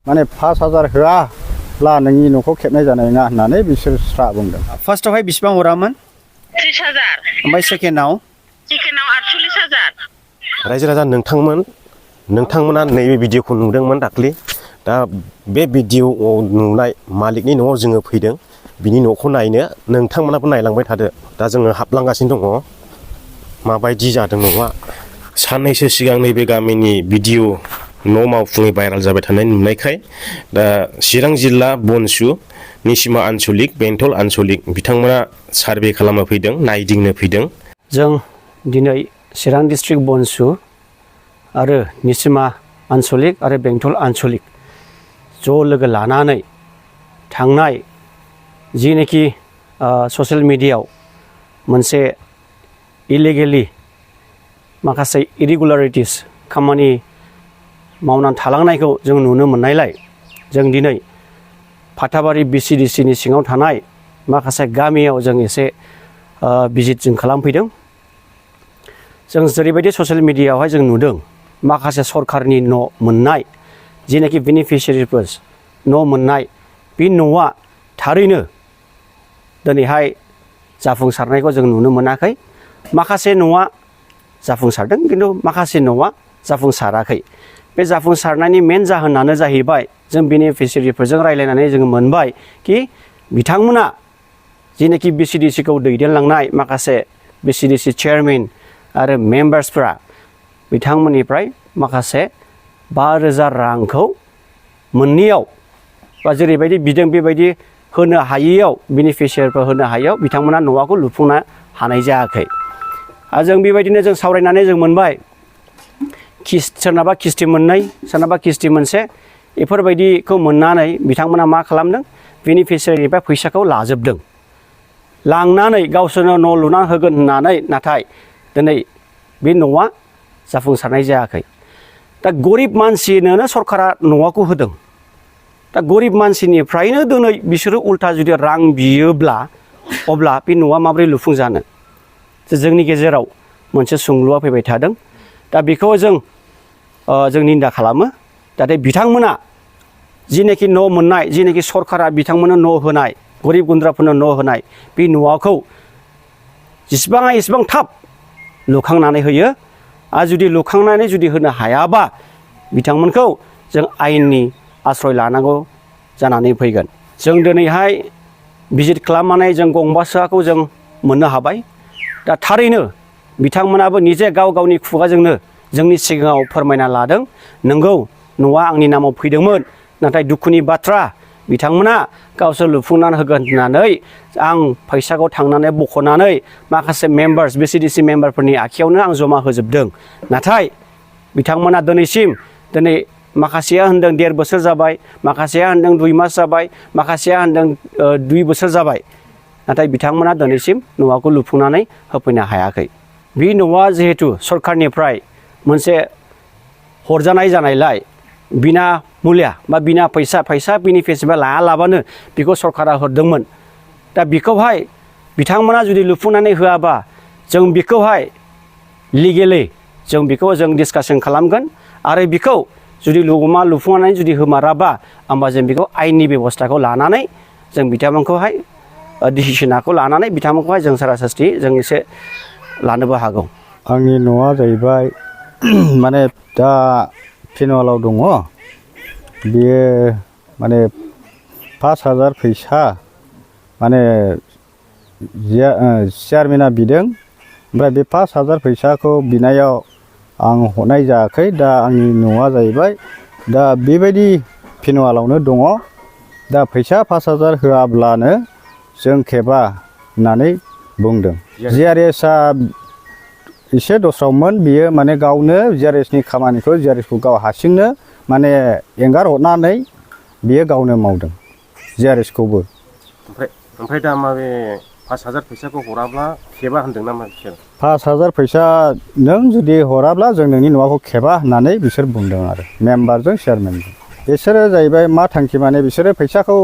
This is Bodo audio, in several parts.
माने 5000 होआब्ला नोंनि न'खौ खेबनाय जानाय नङा होननानै बिसोर स्रा बुंदों। फार्स्टआवहाय बेसेबां हरामोन? 30,000। ओमफ्राय सेकेन्डआव 48,000। रायजो राजा नोंथांमोना नैबे भिडिअखौ नुदोंमोन दाख्लि। दा बे भिडिअआव नुनाय मालिकनि न'आव जोङो फैदों। बिनि न'खौ नायनो नोंथांमोनाबो नायलांबाय थादो। दा जोङो हाबलांगासिनो दङ। माबायदि जादों न'आ। साननैसो सिगां नैबे गामिनि भिडिअ न' मावफुङै भाइराल जाबाय थानाय नुनायखाय दा चिरां जिल्ला बनसु निसिमा आन्सलिक बेंटल आन्सलिक बिथांमोना सार्भे खालामनो फैदों, नायदिंनो फैदों। जों दिनै चिरां डिस्ट्रिक्ट बनसु आरो निसिमा आन्सलिक आरो बेंटल आन्सलिक ज' लोगो लानानै थांनाय जिनेखि ससियेल मिडियायाव मोनसे इलिगेलि माखासे इरेगुलारिटिस खामानि मावनानै थालांनायखौ जों नुनो मोननायलाय जों दिनै फाथाबारि BCDCनि सिङाव थानाय माखासे गामियाव जों एसे भिजिट जों खालामफैदों। जों जेरैबायदि ससियेल मिडियायावहाय जों नुदों माखासे सरकारनि न' मोननाय जिनेखि बेनिफिसियारिफोर न' मोननाय बे न'आ थारैनो दिनैहाय जाफुंसारनायखौ जों नुनो मोनाखै। माखासे न'आ जाफुंसारदों खिन्थु माखासे न'आ जाफुंसाराखै। बे जाफुंसारनायनि मेन जाहोनानो जाहैबाय जों बेनिफिसियारिफोरजों रायलायनानै जों मोनबाय कि बिथांमोना जिनेखि BCDCखौ दैदेनलांनाय माखासे BCDC चेयारमेन आरो मेम्बार्सफोरा बिथांमोननिफ्राय माखासे 5,000 रांखौ मोनैयाव बा जेरैबायदि बिदों बेबायदि होनो हायैयाव बेनिफिसियारिफोर होनो हायैयाव बिथांमोना न'खौ लुफुंनो हानाय जायाखै। आरो जों बेबायदिनो जों सावरायनानै जों मोनबाय सोरनाबा किस्ति मोननै सोरनाबा किस्ति मोनसे बेफोरबायदिखौ मोननानै बिथांमोना मा खालामदों बेनिफिसियारिनिफ्राय फैसाखौ लाजोबदों। लांनानै गावसोरनो न' लुनानै होगोन होननानै नाथाय दिनै बे न'आ जाफुंसारनाय जायाखै। दा गरिब मानसिनोनो सरकारा न'खौ होदों। दा गरिब मानसिनिफ्रायनो दिनै बिसोरो उल्था जुदि रां बियोब्ला अब्ला बे न'आ माबोरै लुफुंजानो जोंनि गेजेराव मोनसे सोंलुआ फैबाय थादों। दा बेखौ जों निन्दा खालामो। जाहाथे बिथांमोना जिनेखि न' मोननाय जिनेखि सरकारा बिथांमोननो न' होनाय गरिब गुन्द्राफोरनो न' होनाय बे न'खौ जेसेबां हायो एसेबां थाब लुखांनानै होयो। आरो जुदि लुखांनानै जुदि होनो हायाबा बिथांमोनखौ जों आयेननि आश्रय लानांगौ जानानै फैगोन। जों दिनैहाय भिजिट खालामनानै जों गंबासोखौ जों मोननो हाबाय। दा थारैनो बिथांमोनाबो निजे गाव गावनि खुगाजोंनो जोंनि सिगाङाव फोरमायना लादों नंगौ न'आ आंनि नामाव फैदोंमोन नाथाय दुखुनि बाथ्रा बिथांमोना गावसोर लुफुंनानै होगोन होननानै आं फैसाखौ थांनानै बख'नानै माखासे मेम्बार्स BCDC मेम्बारफोरनि आखायावनो आं जमा होजोबदों। नाथाय बिथांमोना दिनै माखासेया होनदों 1.5 बोसोर जाबाय, माखासेया होनदों 2 मास जाबाय, माखासेया होनदों 2 बोसोर जाबाय। नाथाय बिथांमोना दिनैसिम न'खौ लुफुंनानै होफैनो हायाखै। बे न'आ जिहेतु सरकारनिफ्राय मोनसे हरजानाय जानायलाय बिना मुल्या बा बिना फैसा बेनिफिसियारि लायालाबानो बेखौ सरकारा हरदोंमोन। दा बेखौहाय बिथांमोना जुदि लुफुंनानै होआबा जों बेखौहाय लिगेलि जों बेखौ जों डिसकासन खालामगोन आरो बेखौ जुदि लुफुंनानै जुदि होमाराबा होमबा जों बेखौ आयेननि बेबस्थाखौ लानानै जों बिथांमोनखौहाय डिसिसनखौ लानानै बिथांमोनखौहाय जों सारासास्ति जों एसे लानोबो हागौ। आंनि न'आ जाहैबाय माने दा फिनवालाव दङ। बियो माने 5,000 फैसा माने चेयारमेना बिदों। ओमफ्राय बे 5,000 फैसाखौ बिनायाव आं हरनाय जायाखै। दा आंनि न'आ जाहैबाय दा बेबायदि फिनवालावनो दङ। दा फैसा 5,000 होआब्लानो जों खेबा होननानै बुंदों। GRSआ एसे दस्रावमोन। बियो माने गावनो GRSनि खामानिखौ GRSखौ गाव हारसिंनो माने एंगार हरनानै बियो गावनो मावदों GRSखौबो। ओमफ्राय दा माबे 5,000 फैसाखौ हराब्ला खेबा होनदों नामा बिसोर? 5,000 फैसा नों जुदि हराब्ला जों नोंनि न'खौ खेबा होननानै बिसोर बुंदों आरो मेम्बारजों चेयारमेनजों। बिसोरो जाहैबाय मा थांखि माने बिसोरो फैसाखौ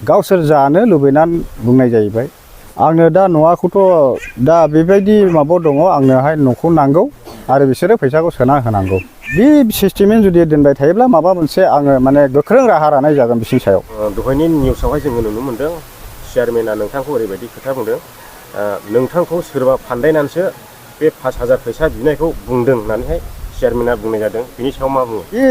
गावसोर जानो लुबैनानै बुंनाय जाहैबाय। आंनो दा न'खौथ' दा बेबायदि माबायाव दङ आंनोहाय न'खौ नांगौ आरो बिसोरो फैसाखौ सोना होनांगौ बे सिस्टेमै जुदि दोनबाय थायोब्ला माबा मोनसे आङो माने गोख्रों राहा लानाय जागोन बिसिनि सायाव दहायनि निउसावहाय जोङो नुनो मोन्दों चेयारमेना नोंथांखौ ओरैबायदि खोथा बुंदों नोंथांखौ सोरबा फान्दायनानैसो बे 5,000 फैसा बिनायखौ बुंदों होननानैहाय चेयारमेना बुंनाय जादों बिनि सायाव मा बुङो बे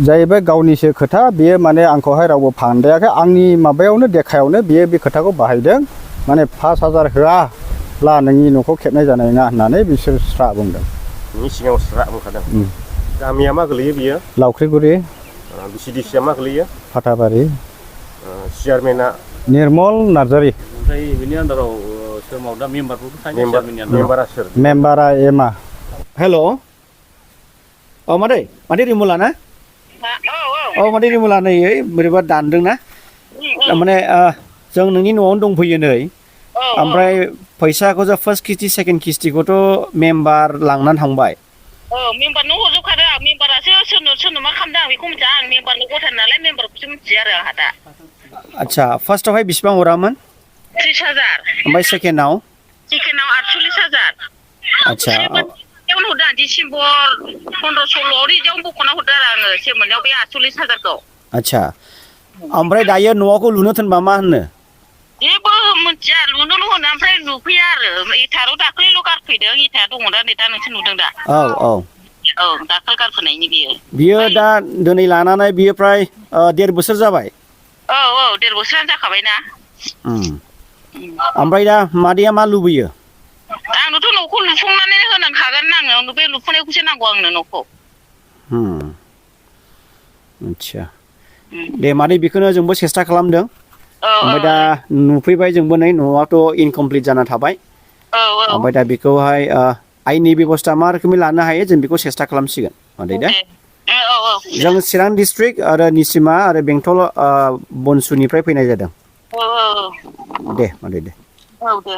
जाहैबाय गावनिसो खोथा बेयो माने आंखौहाय रावबो फान्दायाखै आंनि माबायावनो देखायावनो बियो बे खोथाखौ बाहायदों माने 5,000 होआब्ला नोंनि न'खौ खेबनाय जानाय नङा होननानै बिसोर स्रा बुंदों बिनि सिगाङाव स्रा बुंखादों गामिया मा गोलैयो बियो लावख्रिगुरि बिसिडिसिया मा गोलैयो फाथाबारि चेयारमेना निर्मल नार्जारि ओमफ्राय बिनि आन्दाराव सोर मावदा मेम्बारफोरबो थायो मेम्बारा सोर मेम्बारा एमा हेल' औ मादै रिमुला ना औ मादै रिमुला नै बोरैबा दानदों ना माने जों नोंनि न'आवनो दंफैयो नै ओमफ्राय फैसाखौ जा फार्स्ट किस्ति सेकेन्ड किस्तिखौथ' मेम्बार लांनानै थांबाय मेम्बारनो हरजोबखादों आं मेम्बारासो सोरनो मा खालामदों आं बेखौ मिथिया आं मेम्बारनो गथाय नालाय मेम्बारखौसो मिथियो आरो आंहा दा आदसा फार्स्टआवहाय बेसेबां हरामोन 30,000 ओमफ्राय सेकेन्डआव 48,000 आदसा बेयावनो हरदों आं डिसेम्बर 15-16 रिजायावनो बख'ना हरदों आरो आङो से मोननायाव बे 48,000खौ आदसा ओमफ्राय दायो न'खौ लुनो थिनबा मा होनो जेबो मिथिया लुनोल' होनो ओमफ्राय लुफैया आरो इटाराव दाख्लैल' गारफैदों इटाया दङ दा नै दा नोंसोर नुदों दा औ दाखाल गारफोनायनि बियो दा दिनै लानानै बियो फ्राय 1.5 बोसोर जाबाय औ 1.5 बोसोरानो जाखाबायना ओमफ्राय दा मादैया मा लुबैयो आंनोथ' न'खौ लुफुंनानै होनांखागोन आङो बे लुफुंनायखौसो नांगौ आंनो न'खौ आदसा दे मादै बेखौनो जोंबो सेस्था खालामदों ओमफ्राय दा नुफैबाय जोंबो नै न'आथ' इनकमप्लिट जाना थाबाय ओमफ्राय दा बेखौहाय आइनि बेबस्था मा रोखोमै लानो हायो जों बेखौ सेस्था खालामसिगोन मादै दे जों चिरां डिस्ट्रिक्ट आरो निसिमा आरो बेंटल बनसुनिफ्राय फैनाय जादों दे मादै दे औ दे